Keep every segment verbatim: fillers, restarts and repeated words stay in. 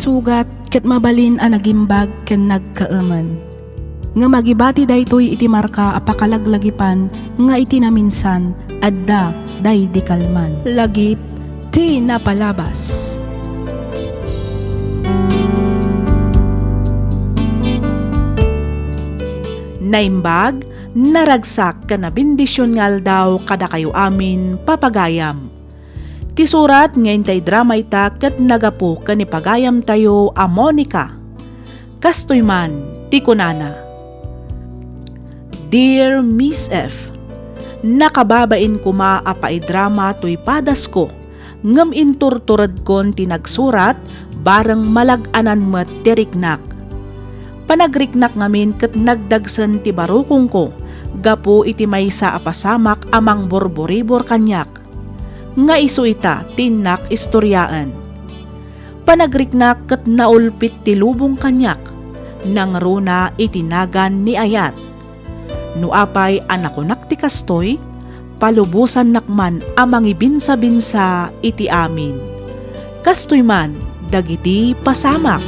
Sugat ket mabalin a nagimbag ken nagkaemen. Ngem agibati daytoy iti marka a pakalaglagipan nga iti naminsan, adda daydi kalman. Lagip ti napalabas. Naimbag, naragsak ken nabendision nga aldaw kadakayo amin, papagayam. Ti surat nga intay drama ita ket nagapu ken ni pagayamtayo a Monica. Kastoy man ti kunana, Dear Miss F, nakababain koma a paidrama toy padasko, ngem inturturedkon ti nagsurat, bareng malag-anan met ti riknak. Panagriknak ngamin ket nagdagsen ti barukongko gapu iti maysa a pasamak a mangburburibor kaniak, nga isu ita ti innak istoriaen. Panagriknak ket naulpit ti lubong kaniak, nangruna iti nagan ni ayat. No apay a nakunak ti kastoy, palubosannak man a mangibinsabinsa iti amin. Kastoy man dagiti pasamak.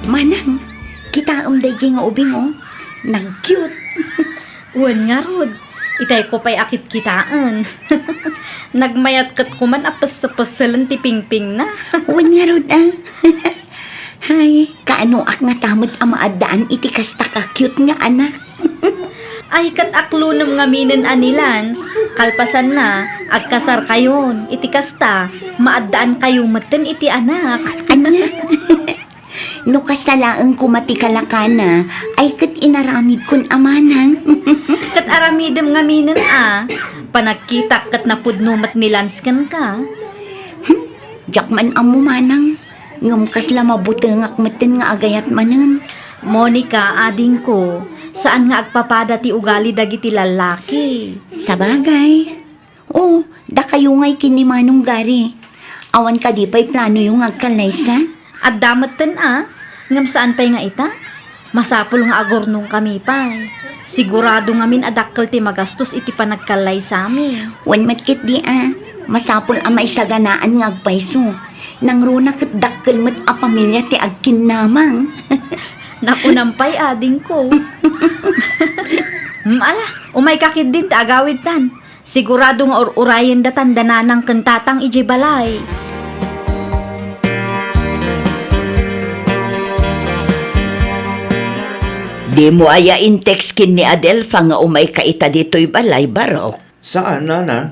Manang, kitaem daydiay nga ubing, o. Nag-cute. Wen ngarud, itayko pay a kitkitaen. Nagmayat ket koman a pessepesselen ti pingpingna. Wen ngarud, a. Hay, kaanoak ngata met a maaddaan iti kasta ka cute nga anak. Ay, ket aklonem ngaminen a ni Lance, kalpasanna, agkasarkayon, iti kasta, maaddaankayo metten iti anak. Ania? No kasta laeng koma ti kalakana, ay ket inaramidkon a manang. Ket aramidem ngaminen a, panagkitak ket napudno met ni Lance kenka. Hmm, diak man ammo manang, ngem kasla mabutengak metten nga agayat manen. Monica, adingko, saan nga agpapada ti ugali dagiti lallaki. Sabagay. O, dakayo ngay ken ni Manong Gary. Awan kadi pay planoyo nga agkallaysa? Adda metten a, ngem saan pay nga ita? Masapul nga agurnongkami pay. Sigurado ngamin a dakkel ti magastos iti panagkallaysami. Wen met ketdi a, masapul a maisaganaan nga agpayso. Nangruna ket dakkel met a pamilia ti agkinnamang. Nakunam pay, adingko. Hmm, ala, umayka ketdin ta agawidtan. Sigurado nga ur-urayendatan da nanang ken tatang idiay balay. Dimo aya in-text ken ni Adelfa nga umayka ita ditoy balay, Barok? Saan, nana.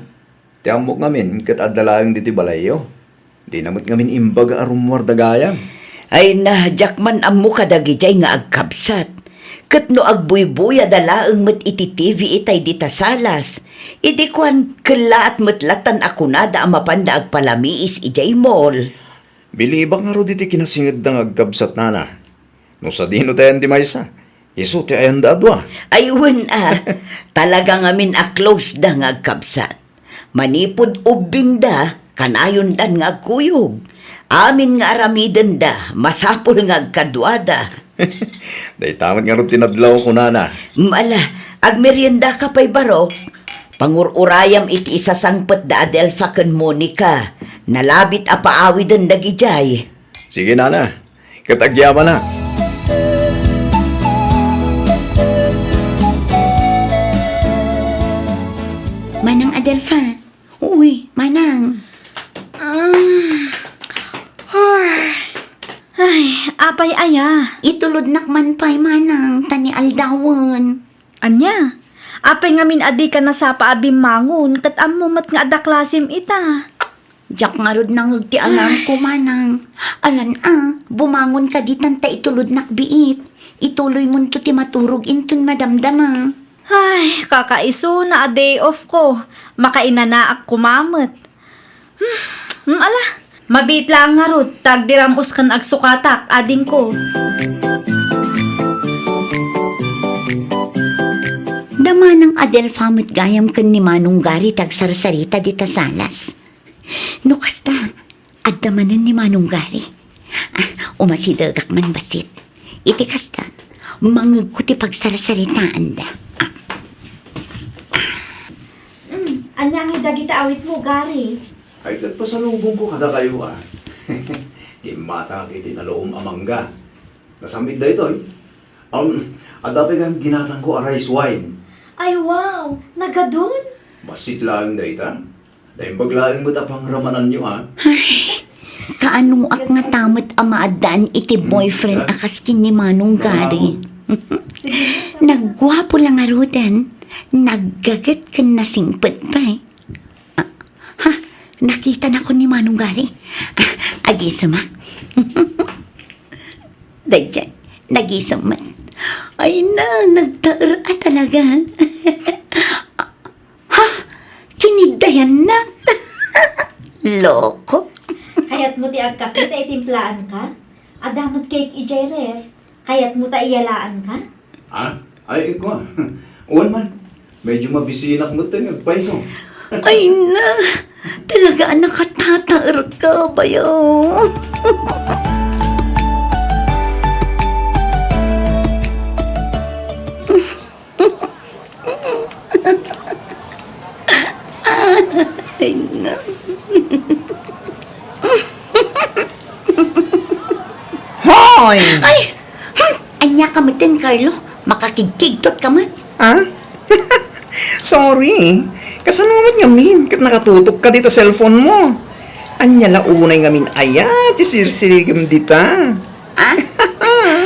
Ti ammok ngamin ket adda laeng ditoy balayyo. Dina met ngamin imbag a rummuar da gayam. Ay na, diak man ammo kadagidiay nga agkabsat. Ket no agbuybuyada laeng met iti T V itay dita salas, idi kuan, kellaat met latan a kunada a mapanda agpalamiis idiay mall. Bilibak ngarud iti kinasingedda nga agkabsat, nana. No sadino ti ayan ti maysa, isu ti ayanda a dua. Ay, wen a, talaga ngamin a close da nga agkabsat. Manipud ubbingda, kanayondan nga agkuyog. Amin nga aramidenda, masapul nga agkaduada. Dayta met ngarud ti nadlaw, kunana. Mala, agmeriendaka pay, Barok. Pangur-urayam iti isasangpet da Adelfa ken Monica. Nalabit a paawiden dagidiay. Sige, nana. Ket agyamanak. Manang Adelfa. Uy, manang. Ah. Ay, apay aya? Itulodnak man pay, manang, ta ni aldawen. Ania? Apay ngamin a dika nasapa a bimmangon, ket ammo met nga adda klasim ita? Diak ngarud nangeg ti alarm ko, manang. Alan a, bumangon ka ditan ta itulodnak biit. Ituloy monto ti maturog inton madamdama. Ay, kakaisuna a day off ko. Makainanaak koma met. Hmm, hmm, ala, mabiit laeng ngarud, ta agdiram-os ken agsukatak, adingko. Da manang Adelfa met gayam ken ni Manong Gary ti agsarsarita dita salas. No kasta, adda manen ni Manong Gary. Ah, umasidegak man bassit. Iti kasta, mangegko ti pagsarsaritaanda. Ah. Ania ngay dagita awitmo, Gary? Ay, ket pasalubongko kadakayo, a. Immata iti nalum a mangga. Nasam-it daytoy. Um, adda pay gayam ginatangko a rice wine. Ay, wow! Nagadun? Bassit laeng dayta. Naimbag laeng met a pangramananyo, a. Ay, kaanoak ngata met a maaddaan iti boyfriend a kas ken ni Manong Gary. Nagguapo la ngaruden, naggaget ken nasingpet pay. Ah, ha? Nakitanakon ni Manong Gary? Ah, agisemak. Daydiay, nagisem met. Ay na, nagtaer a talaga. Ha? Kiniddayannak? Loko. Kayatmo ti agkape ta itimplaanka? Adda met cake idiay ref. Kayatmo ta iyalaanka? Ah? Ay, ikua. Wen man. Medyo mabisinak met ti agpayso. Ay na, talaga a nakatataerka, bayaw. Ay na. Hoy! Ay! Hmm! Ania ka metten, Carlo? Makakigkigtot ka met. Ah? Sorry. Kasano met ngamin ket nakatutok ka dita cellphone mo? Ania la unay ngamin aya ti sirsirigem dita? Ah?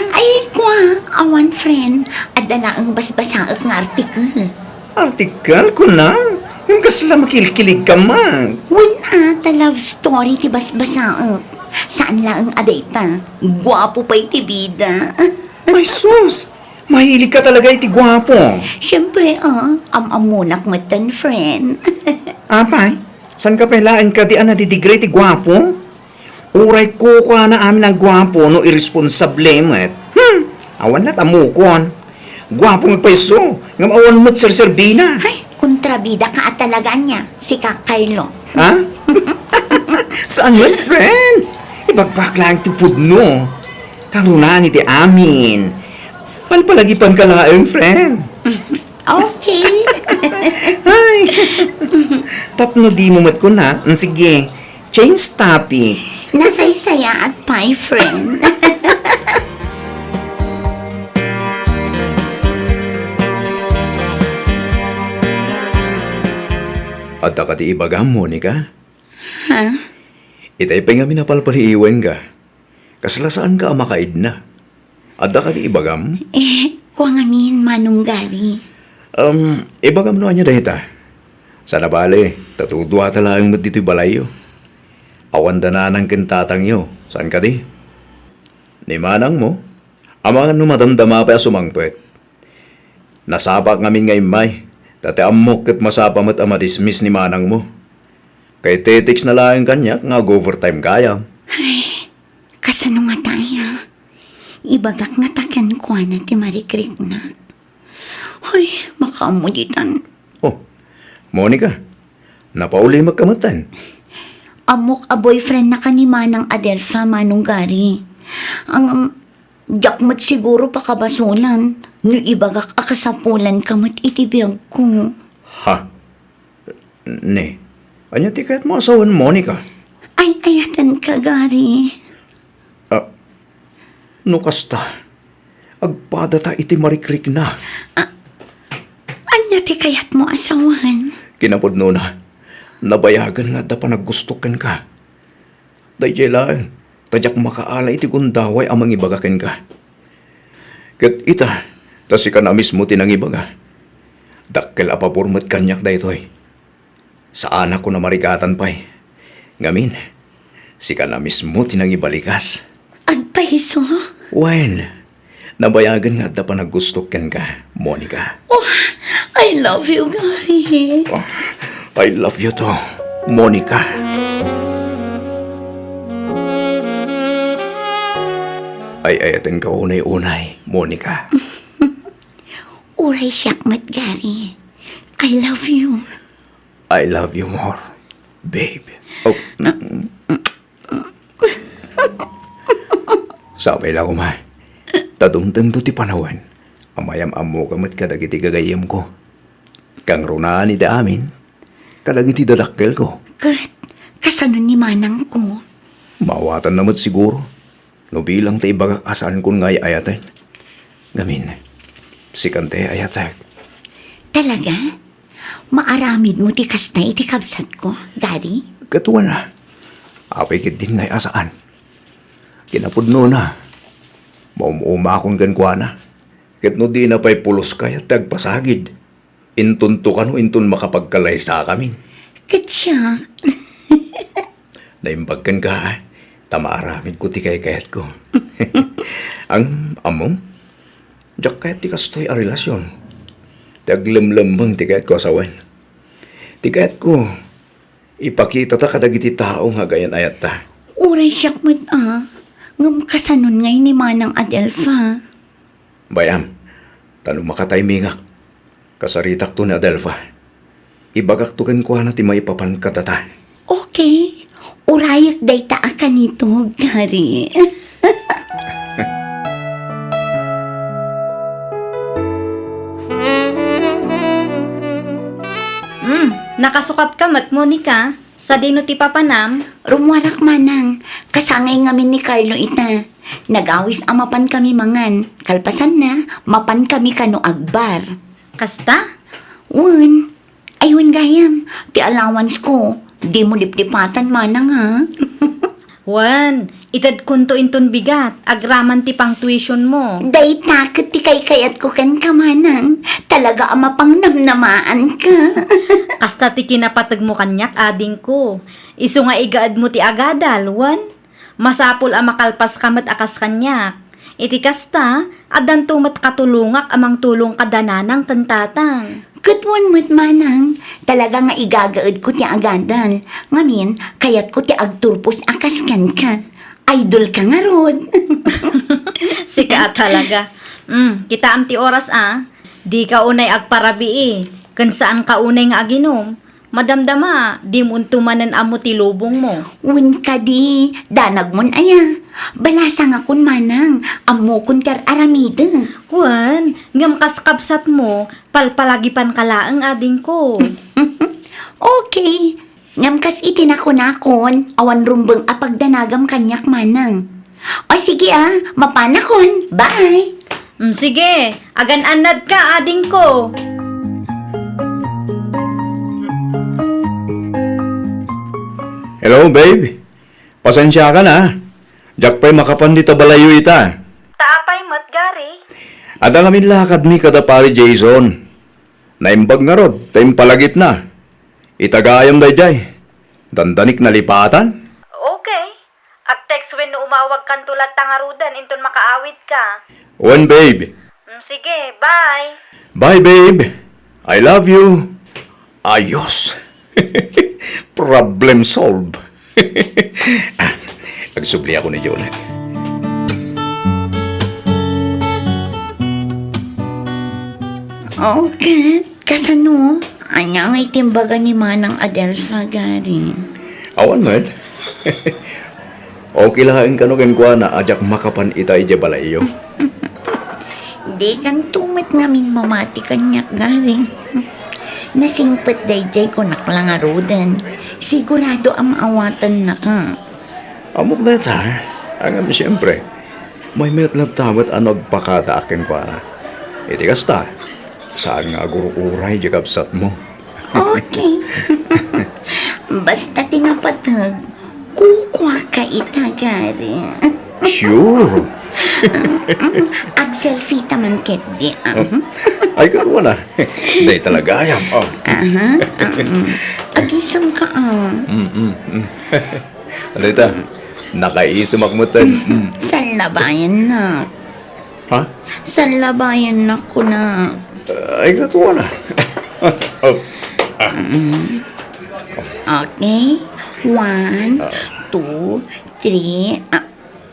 Ay, kua, awan, friend. Adda laeng basbasaek nga article. Article, kunam? Ngem kasla makilkilig ka man. Wen a, ta love story ti basbasaek. Saan laeng a dayta. Guapo pay ti bida. Ay, sus! Mahilig ka talaga iti guapo. Siyempre, ah, am-ammonak metten, friend. Apay, saan ka pay laeng kadi a nadidigra iti guapo? Uray kukuana amin a guapo no irresponsable met. Hmm, awan la't ammokon. Guapo nga payso, ngem awan met serserbina. Ay, kontrabida ka a talaga ania, sika, Carlo. Ha? Saan met, friend? Ibagbaak laeng ti pudno. Kangrunaan iti amin. Palpalagipan ka laeng, friend. Okay. Ay. Tapno dimo met kuna. Mm, sige. Change topic. Nasaysayaat pay, friend. Adda kadi ibagam, Monica? Ha? Itay pay ngamin a palpaliiwenka. Kasla saanka a makaidna. Adda kadi ibagam? Eh, kua ngamin, Manong Gary. Um, ibagam no ania dayta. Sana bale, ta tuduata laeng met ditoy balayyo. Awanda nanang ken tatangyo, saan kadi? Ni manangmo, amangan no madamdama pay a sumangpet. Nasapaak ngamin nga immay, ta ti ammok ket masapa met a madismiss ni manangmo. Kay text na laeng kaniak nga ag-overtime gayam. Ay, kasano ngata aya? Ibagak ngata kenkuana ti marikriknak. Ay, makaammo ditan. Oh, Monica, napaulimek ka metten. Ammok a boyfriend na ka ni Manang Adelfa, Manong Gary. Ang, um, diak met siguro pakabasolan no ibagak a kasapulan ka met iti biagko. Ha? Ne, ania ti kayatmo a sawen, Monica? Ay, ayaten ka, Gary. Ah, no kasta, agpadata iti marikrikna. Ah, ania ti kayatmo a sawen? Kinapudnona, nabayagen nga adda panaggustok kenka. Daydiay laeng, ta diak makaala iti gundaway a mangibaga kenka. Ket ita, ta sika na mismo ti nangibaga. Dakkel a pabor met kaniak daytoy. Saanak a marigatan pay. Ngamin, sika na mismo ti nangibalikas. Agpayso? Wen, nabayagen nga adda panaggustok kenka, Monica. Oh, I love you, Gary. Oh, I love you too, Monica. Ay-ayatenka unay-unay, Monica. Uray siak met, Gary. I love you. I love you more, babe. Oh. Sapay la koma, ta dumtengto ti panawen a mayam-ammoka met kadagiti gagayyemko. Kangrunaan iti amin, kadagiti dadakkelko. Ket kasano ni manangko? Maawatanna met siguro no bilang ta ibagak a saankon nga ay-ayaten. Ngamin, sikan ti ay-ayatek. Talaga? Maaramidmo ti kasta iti kabsatko, Daddy? Ket wen a. Apay ketdin nga ay-ayat a saan? Kinapudnona, maum-umakon kenkuana. Ket no dina pay pulos kayat ti agpasagid, intonto kano inton makapagkalaysakamin. Ket siak? Naimbag kenka, a, ta maaramidko ti kaykayatko. Ang, ammom, diak kayat ti kastoy a relasion. Ti aglemlemmeng ti kayatko a sawen. Ti kayatko, ipakitata kadagiti tao nga agayan-ayatta. Uray siak met, a, ngem kasanon ngay ni Manang Adelfa? Bay-am, ta no makataymingak, kasaritakto ni Adelfa. Ibagakto kenkuana ti maipapan kadata. Okay. Urayek dayta a kanito, Gary. Hmm, nakasukatka met, Monica. Sadino ti papanam? Rummuarak, Manang. Kasangay ngamin ni Carlo ita. Nagawis a mapan kami mangan. Kalpasanna, mapan kami kano agbar. Kasta? Wen. Ay, wen gayam. Ti allowance ko, dimo liplipatan, Manang, ha? Wen, itedkonto inton bigat, agraman ti pang-tuition mo. Dayta ket ti kaykayatko kenka, Manang. Talaga a mapangnamnamaanka. Kasta ti kinapategmo kaniak, adingko. Isu nga igaedmo ti agadal, wen? Masapul a makalpaska met a kas kaniak. Iti kasta, addanto met katulongak a mangtulong kada nanang ken tatang. Ket wen met, Manang, talaga nga igagaedko ti agadal. Ngamin, kayatko ti agturpos a kas kenka. Idolka ngarud. Sika a talaga. Mm, kitaem ti oras a. Dika unay agparabii, ken saanka unay nga aginum. Madamdama, dimo unto manen ammo ti lubongmo. Wen kadi, danagmon aya. Balasangakon, Manang, ammokon ti ar-aramidek. Wen, ngem kas kabsatmo, palpalagipanka laeng, adingko. Okay. Ngem kas iti nakunakon, awan rumbeng a pagdanagam kaniak, Manang. O sige, a, mapanakon. Bye. Mm, sige, agan-annadka, adingko. Hello, babe. Pasensiakan, a. Diak pay makapan dita balayyo ita. Ta apay met, Gary? Adda ngamin lakadmi kada Pari Jason. Naimbag ngarud ta impalagipna. Ita gayam daydiay. Dandanik nalipatan. Okay. Ag-text wenno umawagkanto latta ngaruden inton makaawidka. Wen, babe. Mm, sige, bye. Bye, babe. I love you. Ayos. Problem solved. Ah, agsubli ako ni Jonah. Okay. Kasano? Ania ngay ti imbaga ni Manang Adelfa, Gary? Awan met. Okay laeng kano kenkuana a diak makapan ita idiay balayyo. Dikanto met ngamin mamati kaniak, Gary. Nasingpet daydiay kunak la ngaruden. Sigurado a maawatannaka. Ammok dayta, ngem siempre, maymayat latta met a no agpakadaak kenkuana. Iti kasta, saan nga agur-uray diay kabsatmo. Okay. Basta ti napateg, kukuaka ita, Gary. Sure. Mm, agselfie ta man ketdi, ah. Ay, kaduana. Dayta la gayam, oh. Aha, mm. Agisem ka, ah. Mm, mm, mm. Ano ita? Nakaisem ak met, eh. Mm. Sallabayan na. Ha? Sallabayan na, kunak. Ay, kaduana. Oh. Ah. Mm. Okay. One, ah, two, three. Ah,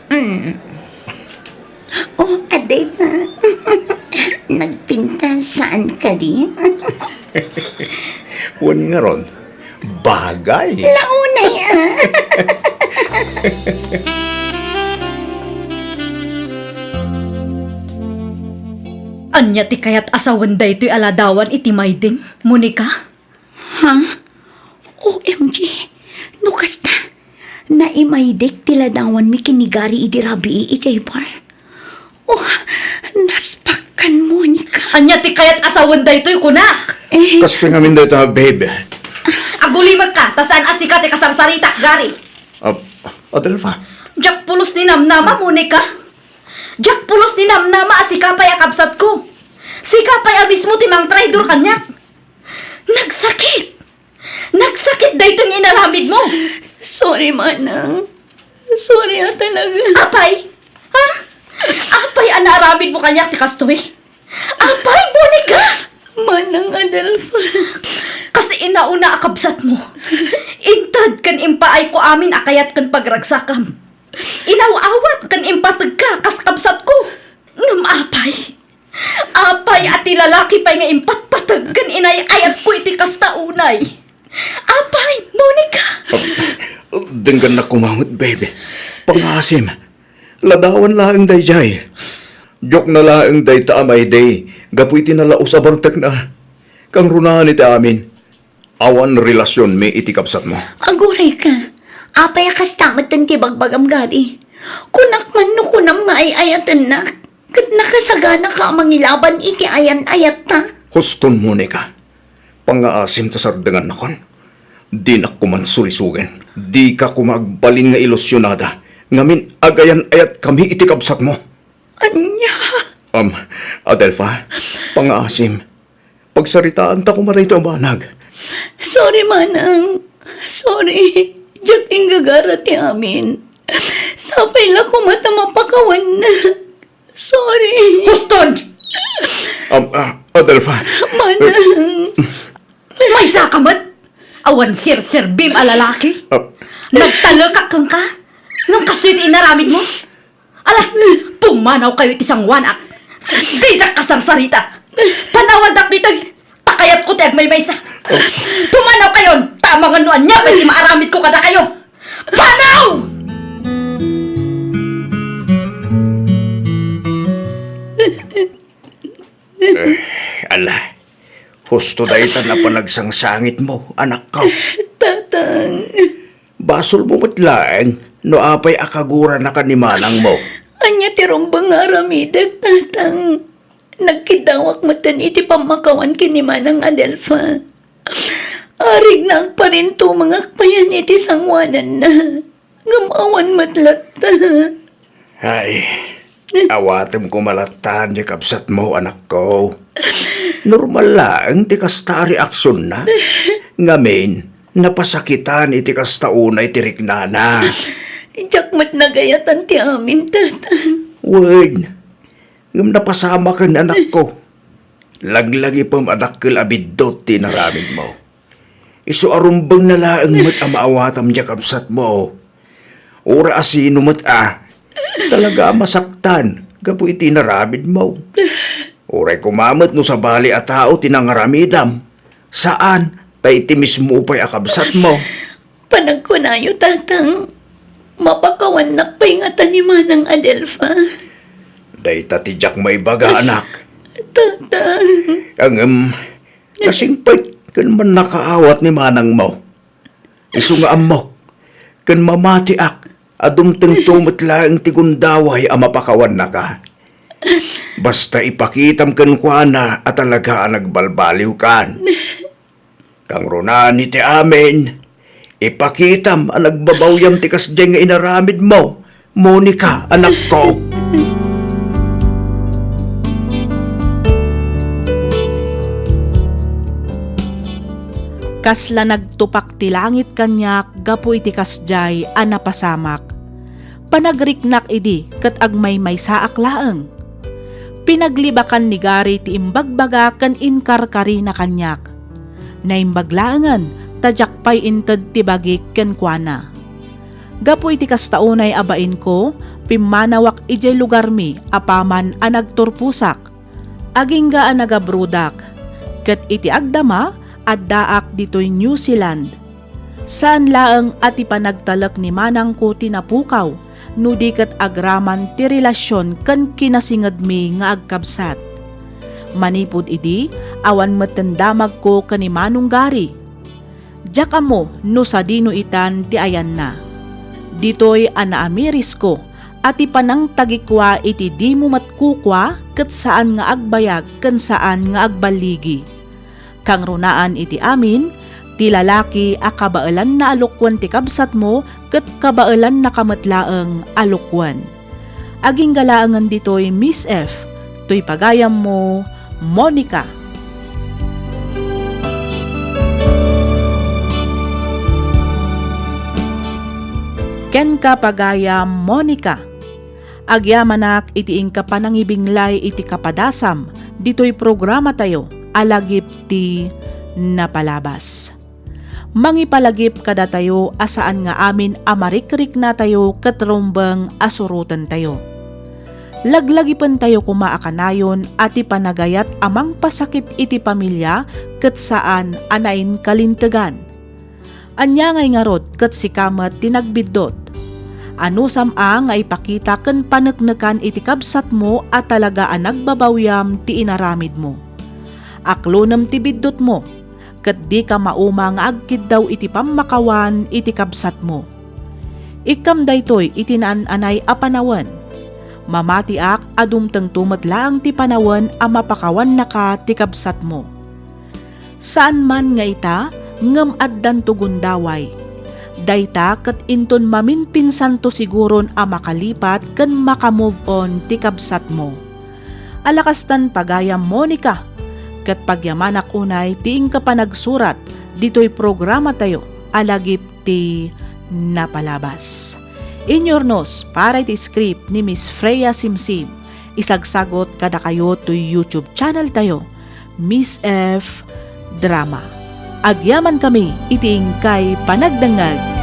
mm. Oh, adda ita. Nagpintas saan kadi? Wen ngarud, bagay. Naunay, ah. Ania ti kayat a sawen daytoy a ladawan iti mayding, Monica? Ha? O M G, no kasta, naimaydek ti ladawanmi ken ni Gary idi rabii idiay bar. Oh, naspakkan, Monica. Ania ti kayat a sawen daytoy, kunak? Eh, Kastoy ngamin dayta, babe. Agulimekka, ta saan a sika ti kasarsaritak, Gary. Ah, Adelfa. Diak pulos ni namnama, Monica. Diak pulos ni namnama a sika pay a kabsatko. Sika pay a mismo ti mangtraidor kaniak. Nagsakit! Nagsakit daytoy nga inaramidmo! Sorry, Manang. Sorry a talaga. Apay? Ha? Apay a naaramidmo kaniak ti kastoy? Apay, Monica? Manang Adelfa. Kas inauna a kabsatmo, inted ken impaayko amin a kayat ken pagragsakam. Inaw-awat ken impategka kas kabsatko. Ngem apay? Apay a ti lalaki pay nga impatpateg ken inay-ayatko iti kasta unay? Apay, Monica! Denggennak koma met, babe. Pangngaasim. Ladawan laeng daydiay. Diokna laeng dayta a maydi gapu iti nalaus a bartekna. Kangrunaan iti amin. Awan relasionmi iti kabsatmo. Aguray ka. Apay a kasta metten ti bagbagam, Gary? Kunak man no kunam nga ay-ayatennak, ket nakasaganaka a mangilaban iti ayan-ayatta. Huston, Monica. Pangngaasim ta sardengannakon. Dinak koman sulisogen. Dika koma agbalin nga ilusionada ngamin agayan-ayatkami iti kabsatmo. Ania? Am, Adelfa, pangngaasim. Pagsaritaanta koma daytoy a banag. Sorry, Manang. Sorry. Diak inggagara ti amin. Sapay la koma ta mapakawanna. Sorry. Huston! Am, ah, Adelfa. Manang. Maysa ka met? Awan serserbim a lalaki? Ah. Nagtalekak kenka? Ngem kastoy ti inaramidmo? Ala, pumanaw kayo iti sangoanak. Didak kasarsarita. Panawandak ditoy. Ta kayatko ti agmaymaysa. Pumanaw kayon, ta amangan no ania pay ti maaramidko kadakayo. Panaw! Eh, ala, husto dayta a panagsangsangitmo, anakko. Tatang. Basolmo met laeng no apay a kaguranaka ni manangmo. Ania ti rumbeng nga aramidek, Tatang? Nagkiddawak metten iti pammakawan ken ni Manang Adelfa. Arigna agparintumengak payen iti sangoananna. Ngem awan met latta. Ay, awatem koma latta diay kabsatmo, anakko. Normal laeng ti kasta a reaksionna. Ngamin, napasakitan iti kasta unay ti riknana. Diak met nagayatan ti amin, Tatang. Wen, ngem napasamaken, anakko. Laglagipem a dakkel a biddut ti inaramidmo. Isu a rumbengna laeng met a maawatam diay kabsatmo. Uray a sino met a talaga a masaktan gapu iti inaramidmo. Uray koma met no sabali a tao ti nangaramidam. Saan, ta iti mismo pay a kabsatmo. Panagkunayo, Tatang, mapakawannak pay ngata ni Manang Adelfa. Dayta ti diak maibaga, anak. Tatang. Ngem, nasingpet ken mannakaawat ni manangmo. Isu nga ammok, ken mamatiak a dumtengto met laeng ti gundaway a mapakawannaka. Basta ipakitam kenkuana a talaga a nagbalbaliwkan. Kangrunaan iti amin, ipakitam a nagbabawyam ti kasdiay nga inaramidmo, Monica, anakko. Kasla nagtupak ti langit kaniak gapu iti kasdiay a napasamak. Panagriknak idi ket agmaymaysaak laeng. Pinaglibakan ni Gary ti imbagbaga ken inkarkarina kaniak. Naimbag laengen ta diak pay inted ti bagik kenkuana. Gapu iti kasta unay a bainko, pimmanawak idiay lugarmi apaman a nagturposak. Agingga a nagabrodak, ket iti agdama, addaak ditoy New Zealand. Saan laeng a ti panagtalek ni manangko ti napukaw, no di ket agraman ti relasion ken kinasingedmi nga agkabsat. Manipud idi, awan metten damagko ken ni Manong Gary. Diak ammo no sadino itan ti ayanna. Ditoy a naamirisko a ti panangtagikua iti dimo met kukua ket saan nga agbayag ken saan nga agballigi. Kangrunaan iti amin, ti lalaki a kabaelanna a lukuen ti kabsatmo ket kabaelannaka met laeng a lukuen. Agingga laengen ditoy, Miss F, toy pagayammo, Monica. Kenka, pagayam Monica, agyamanak iti inka panangibinglay iti kapadasam ditoy programatayo a Lagip ti Napalabas. Mangipalagip kadatayo a saan nga amin a marikriknatayo ket rumbeng a surotentayo. Laglagipentayo koma a kanayon a ti panagayat a mangpasakit iti pamilia ket saan a nainkalintegan. Ania ngay ngarud ket sika met ti nagbiddut? Anusam a nga ipakita ken paneknekan iti kabsatmo a talaga a nagbabawiam ti inaramidmo. Aklonem ti biddutmo, ket dika mauma nga agkiddaw iti pammakawan iti kabsatmo. Ikkam daytoy iti naan-anay a panawen. Mamatiak a dumtengto met laeng ti panawen a mapakawannaka ti kabsatmo. Saan man nga ita, ngem addanto gundaway. Dayta ket inton maminpinsanto siguron a makalipat ken maka-move on ti kabsatmo. Alakastan, pagayam Monica, ket pagyamanak unay ti inka panagsurat ditoy programatayo a Lagip ti Napalabas. Inyurnos para iti script ni Miss Freya Simsim. Isagsagot kadakayo toy YouTube channel tayo, Miss F Drama. Agyaman kami iti inkay panagdengngeg.